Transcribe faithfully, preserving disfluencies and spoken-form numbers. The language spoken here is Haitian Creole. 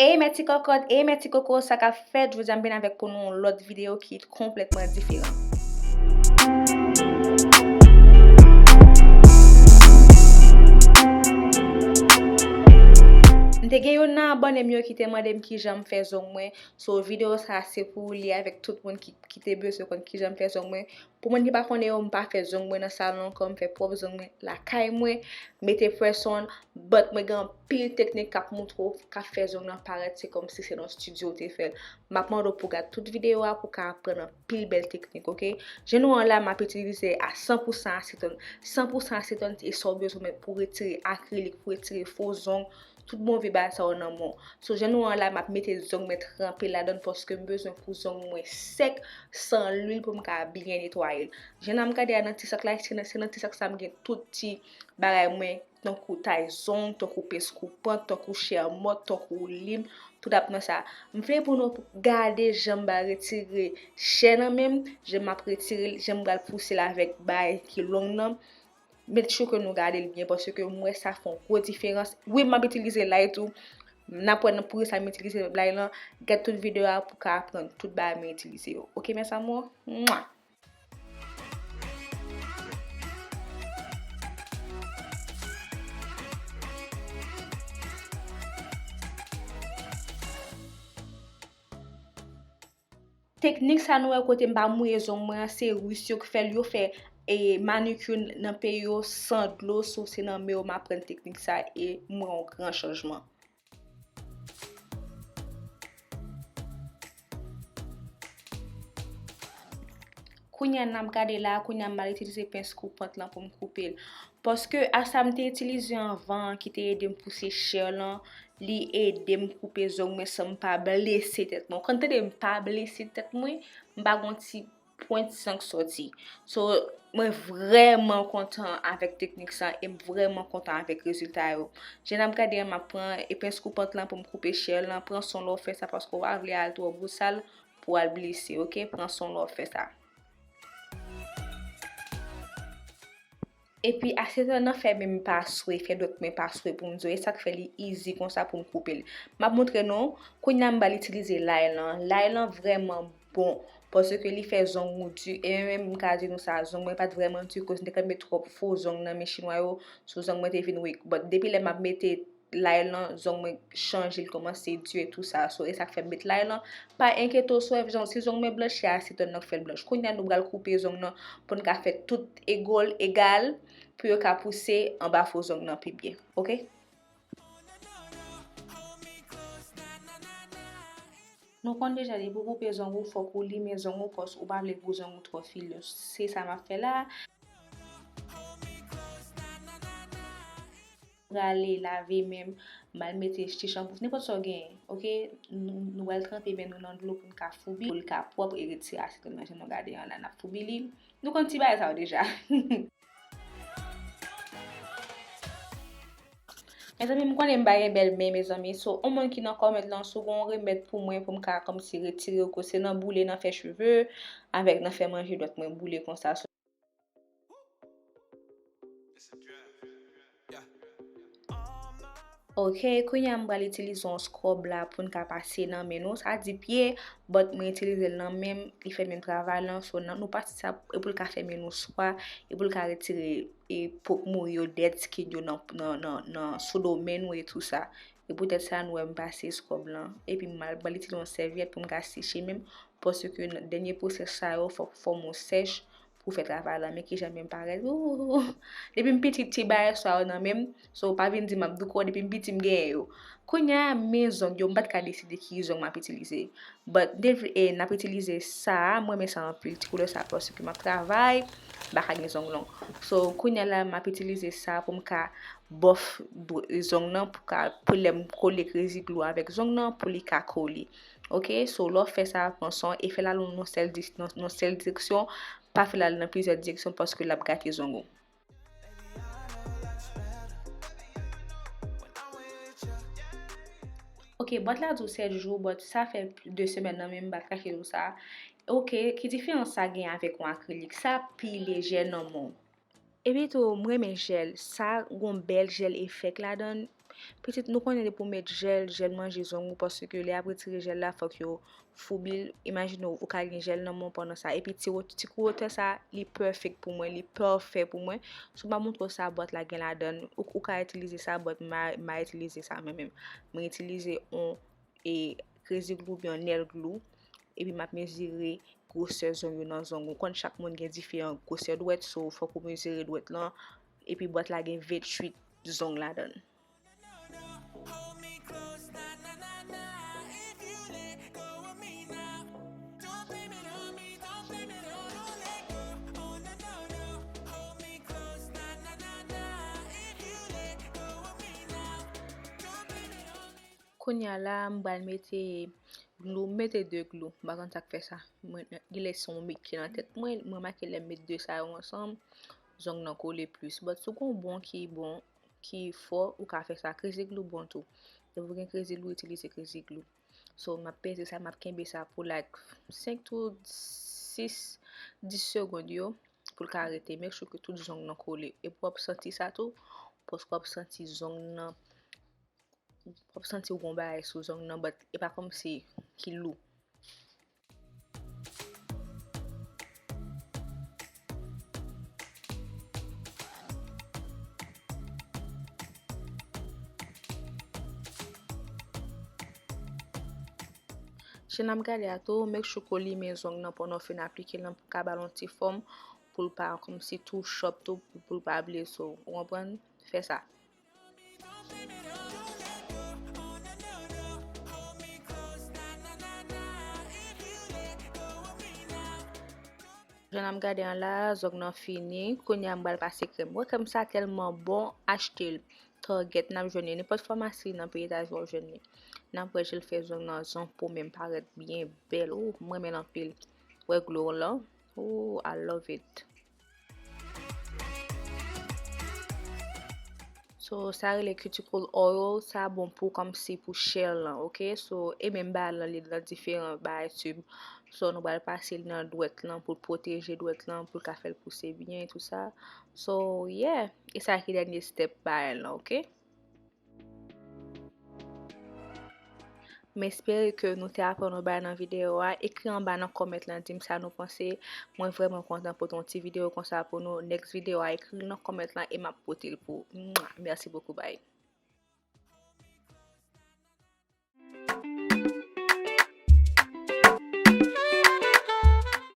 Ey mèt ti kòkòt, ey mèt ti koko, sa k ap fèt? Jodi a m vin avèk pou nou yon lòt videyo ki konplètman diferan. M te gen youn nan abòne m yo ki te mande m kijan m fè zong mwen. So videyo sa a se pou li avèk tout moun ki, ki te bezwen konn kijan m fè zong mwen. Pou moun ki pa konnen yo, m pa fè zong mwen nan salon ankò, m fè pwòp zong mwen lakay mwen, mete press on, but mwen gen anpil teknik k ap moutre w, k ap fè zong nan parèt se kòmsi se nan estidyo w te fè l. M ap mande w pou w gad tout videyo a pou w ka aprann anpil bèl teknik, oke? Je nou an la, m ap itilize a san pou san asetòn. San pou san asetòn e sa w bezwen pou retire akrilik, pou retire fo zong, tout move bagay sa yo nan men w. So, je nou an la, m ap mete zong mwen tranpe ladan l paske m bezwen pou zong mwen sèk, san lwil pou m ka byen netwaye l. Jan n ap gade a nan ti sak la, se nan, se nan ti sak sa m gen tout ti bagay mwen, tankou tay zong, tankou pens kou pant, tankou chè mòt, tankou lim, tout ap nan sa. M vle pou nou gade jan m ba retire chè nan men m, jan m ap retire l, jan m pral pouse l avèk bagay ki long nan. Make sure ke nou gade l byen, paske m wè sa fè yon gwo diferans. Wi, m ap itilize lay tou. N ap wè nan pouri sa m itilize lay lan. Gad tout videyo a pou w ka aprann tout bagay mwen itilize yo. Oke, mes amours? Mwa! Teknik sa nou wè kote m pa mouye zong mwen an, se Ris yo k fè l. Yo fè, e, manikir nan peyi yo san dlo, so se nan men yo m aprann teknik sa e m wè yon gran chanjman. Kounye a n ap gade la, kounye a m al itilize pens kou pant lan pou m koupe l. Paske a sa m te itilize anvan an ki te ede m pouse chè lan, li ede m koupe zong mwen san m pa blese tèt mwen. Ou konn tande m pa blese tèt mwen, m pa gon ti pwent san k sòti. So, mwen vrèman kontan avèk teknik sa e m vrèman kontan avèk rezilta yo. Jan n ap gade an, m ap pran epens koupant lan pou m koupe chè lan. Pran swen w lè w fè sa paske w pa vle al twò bosal pou w al blese, oke? Pran swen w lè w fè sa. Epi asetòn nan fè men m pa swe, fè dwèt mwen pa swe pou m di w, e sa k fè li easy konsa pou m koupe l. M ap montre nou, kounye a m pral itilize lay lan. Lay lan vrèman bon, paske li fè zong ou di, e mwen menm m ka di nou sa, zong mwen pa t vrèman di koz m te konn met twòp fo zong nan men chinwa yo, so zong mwen te vin weak. But depi lè m ap mete lay lan, zong mwen chanje, l kòmanse di e tou sa. So, e sa k fè m met lay lan. Pa enkyete w, si w wè zong, si zong mwen blanch, se asetòn nan k fè l blanch. Kounye a, nou pral koupe zong nan pou n ka fè tout egòl, egal, pou yo ka pouse anba fo zong nan pi byen. Oke? Nou konn deja, depi w koupe zong ou, fòk ou limen zong ou, kòs ou pa vle pou zong ou twò file. Se sa m ap fè la. Prale lave men m, m al mete ti chanpou, nenpòt sa w genyen, oke? Nou, nou pral tranpe men nou nan dlo pou n ka foubi, pou l ka pwòp e retire asetòn nan, jan nou gade an la, n ap foubi li. Nou konn ti bagay sa yo deja. Mezanmi, m konnen m pa gen bèl men, mezanmi. So, yon moun ki nan kòmèt lan, si w gen yon remèd pou mwen, pou m ka kòmsi retire yo, ke se nan boule, nan fè cheve, avèk nan fè manje, dwèt mwen boule konsa. So, Ok, kounye a m pral itilize yon scrub la pou n ka pase nan men nou. Sa di pye, but mwen itilize l nan men m, li fè menm travay lan. So, nan nou pase sa, e pou l ka fè men nou swa, e pou l ka retire, e, po k mouri yo, dead skin yo nan, nan, nan, nan sou do men nou e tou sa. E poutèt sa, nou wè m pase scrub lan. Epi m al, m al itilize yon sèvyèt pou m ka seche men m, paske nan dènye pwosès sa yo, fòk fò m ou sèch pou fè travay la. Men kijan men m parèt. Ooh! Depi m piti, ti bagay sa yo nan men m. So, pa vin di m ap douko, depi m piti, m genyen yo. Kounye a, men zong yo, m pa t ka deside ki zong m ap itilize. But, dev-, e, n ap itilize sa a, m renmen sa anpil, ti koulè sa, paske m ap travay, m pa ka gen zong long. So, kounye a la, m ap itilize sa pou m ka bòf dwe-, zong nan, pou ka, pou lè m kole krezi glou avèk zong nan, pou li ka kole. Ok, so lè w fè sa, pran swen w e fè l al nan sèl di-, nan, nan sèl direksyon, pa fè l al nan plizyè direksyon paske l ap gate zong ou. Ok, bòt la di w sèt jou, but sa fè de semèn nan men m pa t kache di w sa. Ok, ki diferans sa gen avèk yon akrilik? Sa pi lejè nan men w. Epi tou, m renmen jèl. Sa gon bèl jèl efèk ladan l. Pitit, nou konnen depi w met jèl, jèl manje zong ou, paske lè y ap retire jèl la, fòk yo foubi l. Imajine w, ou ka gen jèl nan men w pandan sa. Epi ti wo-, ti kou wotè sa, li pèfèk pou mwen, li pafè pou mwen. Si w pa montre w sa bwat la gen ladan l, ou, ou ka itilize sa, but m pa, m pa itilize sa mwen menm. Mwen itilize yon e Crazy Glue oubyen Nail Glue. Epi m ap mezire gwosè zong yo nan zong. Ou konn chak moun gen diferan gwosè dwèt, so fòk ou mezire dwèt lan. Epi bwat la gen venntuit zong ladan l. Kounye a la, m pral mete glou, m mete de glou. M pa konn sa k fè sa. Mwen, genlè se yon mit ki nan tèt mwen, mwen remake lè m met de sa yo ansanm, zong nan kole plis. But si w gen yon bon ki bon, ki fò, ou ka fè sa. Crazy Glue bon tou. Depi w gen Crazy Glue, itilize Crazy Glue. So, m ap peze sa, m ap kenbe sa pou like senk tou sis, dis segonn yo pou l ka rete. Make sure ke tout zong nan kole. Epi w ap santi sa tou, paske w ap santi zong nan, w ap santi w gon bagay sou zong nan, but e pa kòmsi ki lou. Jan n ap gade a tou, make sure ke w limen zong nan pandan w fin aplike l lan pou l ka ba l yon ti fòm, pou l pa kòmsi too sharp tou, pou, pou l pa blese w. Ou konprann? Fè sa. Jan n ap gade an la, zong nan fini. Kounye a m pral pase krèm. Wè krèm sa tèlman bon, achte l. Target, n ap jwenn li. Nenpòt famasi nan peyi Etazini w ap jwenn li. N ap wè jan l fè zong nan, zong po menm parèt byen bèl. Ou, m renmen l anpil. Wè glou lan. Ou, I love it. So, sa rele cuticle oil, sa bon pou kòmsi pou shell lan, ok? So, e menm bagay lan, li nan diferan bagay tube. So, nou pral pase li nan dwèt lan pou l pwoteje dwèt lan, pou l ka fè l pouse byen, tout sa. So, yeah, e sa ki dènye step bagay lan, ok? M espere ke nou te aprann yon bagay nan videyo a. Ekri anba nan comment lan, di m sa nou panse. Mwen vrèman kontan pote yon ti videyo konsa pou nou. Next videyo a, ekri l nan comment lan e m ap pote l pou ou. Mwa! Merci beaucoup, bye.